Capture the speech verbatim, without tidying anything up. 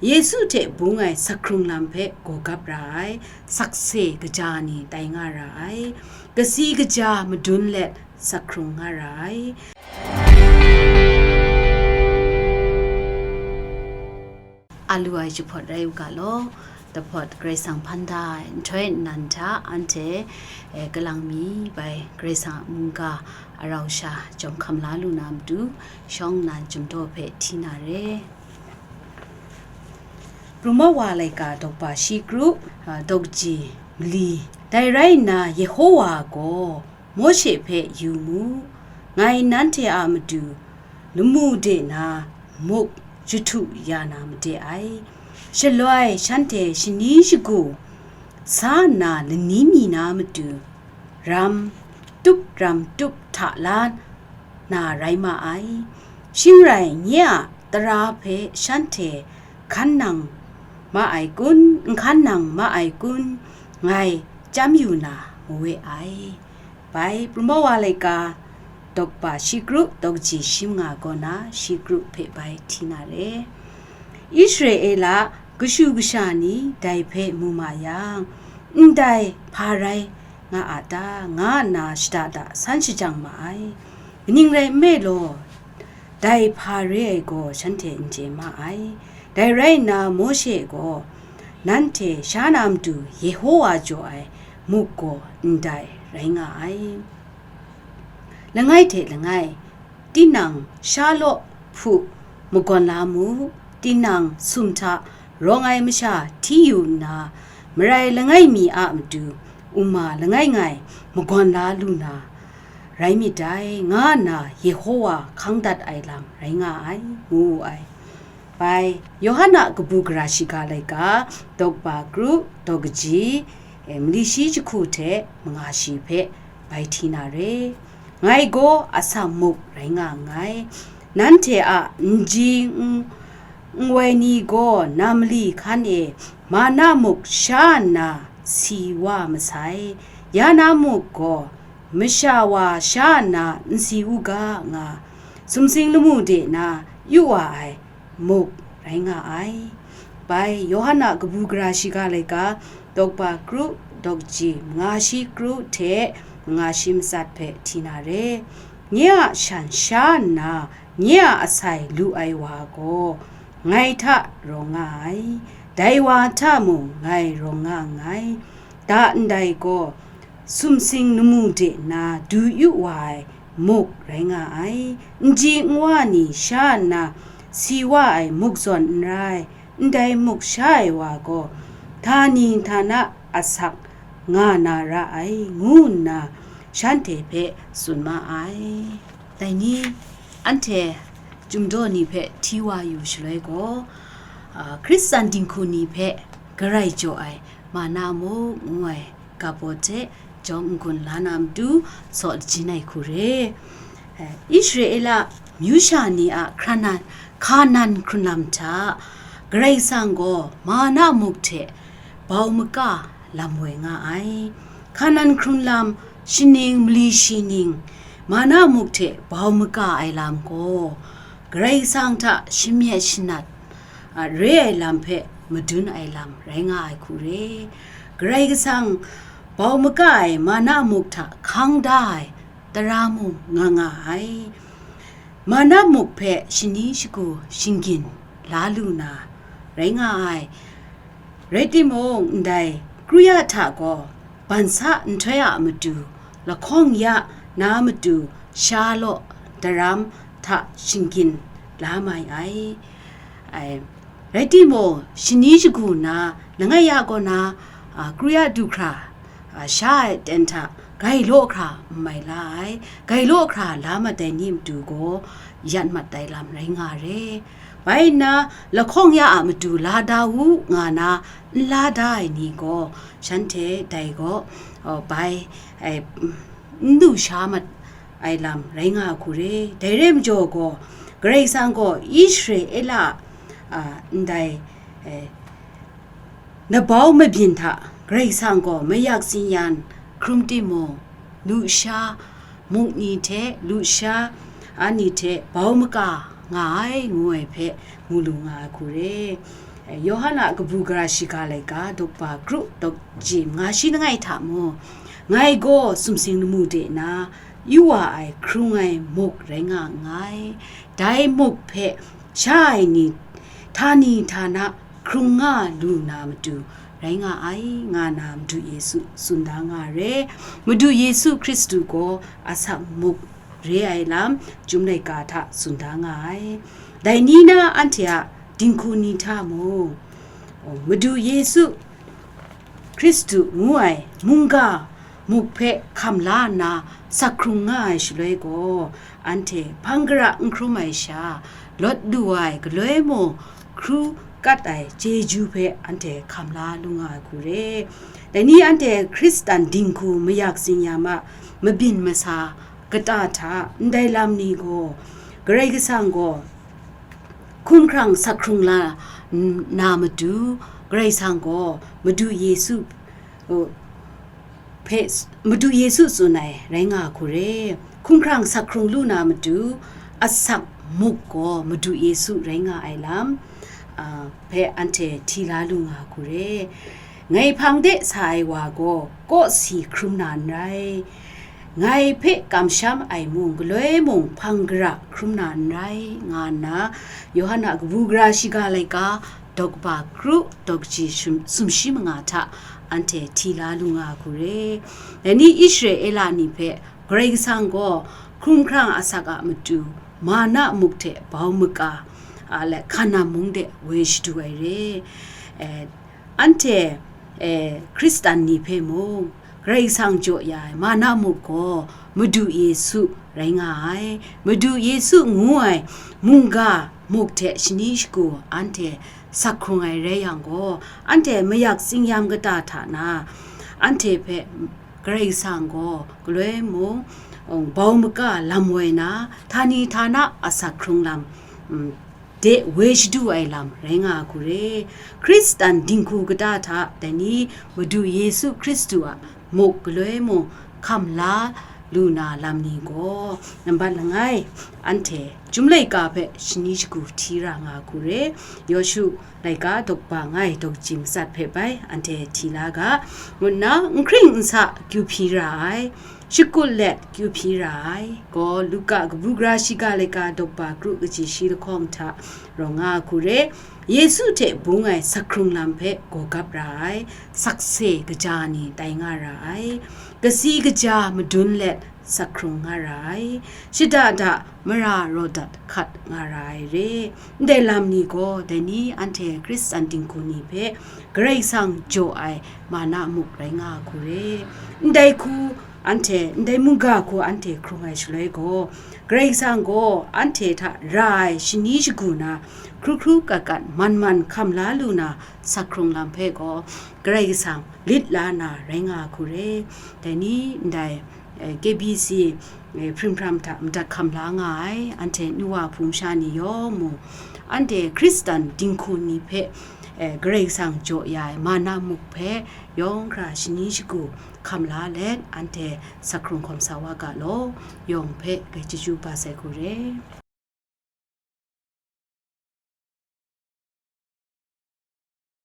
Yesu hte bung ai sakhkrung lam hpe gawgap ra ai, sakse kaja ni tai nga ra ai, kasi kaja madun let sakhkrung nga ra ai. A lu ai jahpawt rai u ga law, dahpawt Karai Kasang hpan da ai nhtoi nnan hta anhte, eh, kalang mi bai Karai Kasang a mungga arau sha jawm hkam la lu na matu, shawng nnan chyum daw hpe hti na re. Prumawa laika dawkpa shi kru, a, dawkaji mali. Dai rai nna, Yehowa gaw Mawshe hpe, "Yu mu, ngai nanhte a matu lamu de na muk jahtu ya na made ai. Shaloi shanhte shani shagu sa nna lani mi na matu, ram tup ram tup hta la na rai ma ai. Shing rai, nye a tara hpe shanhte hkan nang ma ai kun, n hkan nang ma ai kun, ngai chyam yu na mawe ai." Bai Prumawa laika dawkpa shi kru dawkaji shi manga kaw na shi kru hpe bai hti na re. Israela kashu kasha ni dai hpe mu ma yang, "Ndai hpa rai nga a ta?" nga nna shada da san shajang ma ai. Kaning rai nme law, dai hpa re ai gaw shanhte n chye ma ai. Dai rai nna, Mawshe gaw, "Nanhte sha na matu Yehowa jaw ai muk gaw ndai rai nga ai. Langai hte langai, tinang sha law hpu magawn la mu, tinang sum hta rawng ai masha hti yu nna, marai langai mi a matu uma langai ngai magawn la lu na rai myit dai," nga nna Yehowa hkang dat ai lam rai nga ai, ngu wu ai. Bai, Yawhan a kabu gara shiga laika, dawkpa kru, dawkaji, e, mali shi jahku hte manga shi hpe bai hti na re. Ngai gaw atsam muk rai nga nngai. Nanhte a nji n-, nwai ni gaw na mali hkan e mana muk sha nna si wa masai. Ya na muk gaw masha wa sha nna n si u ga nga, sumsing lamu de na yu wa ai muk rai nga ai. Bai, Yawhan a kabu gara shiga laika, dawkpa kru, dawkaji manga shi kru hte manga shi matsat hpe hti na re. Nye a shan sha nna, nye a asai lu ai wa gaw ngai hta rawng nga ai, dai wa hta mung ngai rawng nga nngai. Da ndai gaw, sumsing lamu de na du yu wa ai muk rai nga ai. Nji nwa ni sha nna si wa ai muk zawn n rai, ndai muk sha ai wa gaw, htani htana asak nga na ra ai, ngu nna shanhte hpe tsun ma ai. Dai ni, anhte chyum daw ni hpe hti wa yu shaloi gaw, a, Hkristan dinghku ni hpe garai jaw ai mana muk ngu ai ga baw hte jawm n-gun la na matu saw lajin ai hku re. Eh, Israela myu sha ni a hkranan, hkanan hkrun lam hta Karai Kasang gaw mana muk hte bau maka lam woi nga ai. Hkanan hkrun lam, shaning mali shi ning, mana muk hte bau maka ai lam gaw, Karai Kasang hta shamyet shanat, a, re ai lam hpe madun ai lam rai nga ai hku re. Karai Kasang bau maka ai mana muk hta hkang da ai tara mung nga nga ai. Mana muk hpe shani shagu shinggyin la lu na rai nga ai. Rai timung, ndai kru ya hta gaw, bansa nhtoi a matu, lahkawng ya na matu, sha law daram hta shinggyin la mai ai. Ai, rai timung, shani shagu na, langai ya kaw na, a, kru ya du hkra, a, sha ai ten hta gai law hkra n mai la ai, gai law hkra la mat ai ni matu gaw, yat mat ai lam rai nga re. Bai nna, lahkawng ya a matu la da u nga na, n la da ai ni gaw, shanhte dai gaw, a, bai, ai, n du sha mat ai lam rai nga hku re. Dai re majaw gaw, Karai Kasang gaw Israela a, ndai, e, nabau mabyin hta Karai Kasang gaw mayak tsin-yan hkrum timung, lusha muk ni hte, lusha a ni hte bau maka nga ai, ngu ai hpe mu lu nga ai hku re. Yawhan a kabu gara shiga laika, dawkba kru, dawkji manga shi langai hta mung, ngai gaw sumsing lamu de na yu wa ai hkrung ai muk rai nga nngai. Dai muk hpe sha ai ni htani htana hkrung nga lu na matu rai nga ai, nga na Madu Yesu tsun da nga re. Madu Yesu Hkristu gaw asak muk re ai lam Chyum laika hta tsun da nga ai. Dai ni na anhte a dinghku ni hta mung, Madu Yesu Hkristu ngu ai mungga muk hpe hkam la nna sak hkrung nga ai shaloi gaw, anhte hpang gara n hkrum ai sha, lawt lu ai galoi mung hkru kat ai chyeju hpe anhte hkam la lu nga ai hku re. Dai ni anhte Hkristan dinghku mayak zingyam a mabyin masa kata hta ndai lam ni gaw, Karai Kasang gaw hkumhkrang sak hkrung la n-, na matu, Karai Kasang gaw Madu Yesu, uh, hpe, Madu Yesu tsun ai rai nga hku re. Hkumhkrang sak hkrung lu na matu, asak muk gaw Madu Yesu rai nga ai lam, ah, hpe anhte hti la lu nga hku re. Ngai hpang de sa ai wa gaw kawsi hkrum na n rai, ngai hpe kamsham ai mung galoi mung hpang gara hkrum na n rai, nga nna Yawhan a kabu gara shiga laika, dawkba kru, dawkji shum-, sumshi manga hta anhte hti la lu nga hku re. Dai ni Israela ni hpe Karai Kasang gaw hkumhkrang asak a matu, mana muk hte bau maka, a, let Kana mung de woi shadu ai re. Eh, anhte, eh, Hkristan ni hpe mung, Karai Kasang jaw ya ai mana muk gaw Madu Yesu rai nga ai. Madu Yesu ngu ai mungga muk hte shani shagu anhte sak hkrung ai rai yang gaw, anhte mayak zingyam kata hta na, anhte hpe Karai Kasang gaw galoi mung, bau maka lam woi na, htani htana asak hkrung lam, mm, de woi shadu ai lam rai nga hku re. Hkristan dinghku kata hta dai ni Madu Yesu Hkristu a muk galoi mung hkam la lu na lam ni gaw, nambat langai, anhte Chyum laika hpe shani shagu hti ra nga hku re. Yawshu laika dawkba ngai dawkji matsat hpe bai anhte hti la ga, ngu nna n hkring n sa kyu hpyi ra ai, shakut let kyu hpyi ra ai gaw, Luka kabu gara shiga laika dawkba kru kaji shi lahkawng hta rawng nga hku re. Yesu hte bung ai sak hkrung lam hpe gaw gap ra ai, sakse kaja ni tai nga ra ai, kasi kaja madun let sak hkrung nga ra ai, shada da mara raw dat hkat nga ra ai re. Ndai lam ni gaw, dai ni anhte Hkristan dinghku ni hpe Karai Kasang jaw ai mana muk rai nga hku re. Ndai hku anhte, ndai mungga hku anhte hkrung ai shaloi gaw, Karai Kasang gaw anhte hta ra ai shani shagu na, hkru hkru kat kat man man hkam la lu na sak hkrung lam hpe gaw, Karai Kasang lit la na rai nga hku re. Dai ni ndai, eh, K B C, eh, hpring hpram hta madat hkam la nga ai, anhte nu wa hpung sha ni yawng mung, anhte Hkristan dinghku ni hpe, eh, Karai Kasang jaw ya ai mana muk hpe yawng hkra shani shagu hkam la let, anhte sak hkrung hkawm sa wa ga law, yawng hpe gai chyeju ba sai hku re.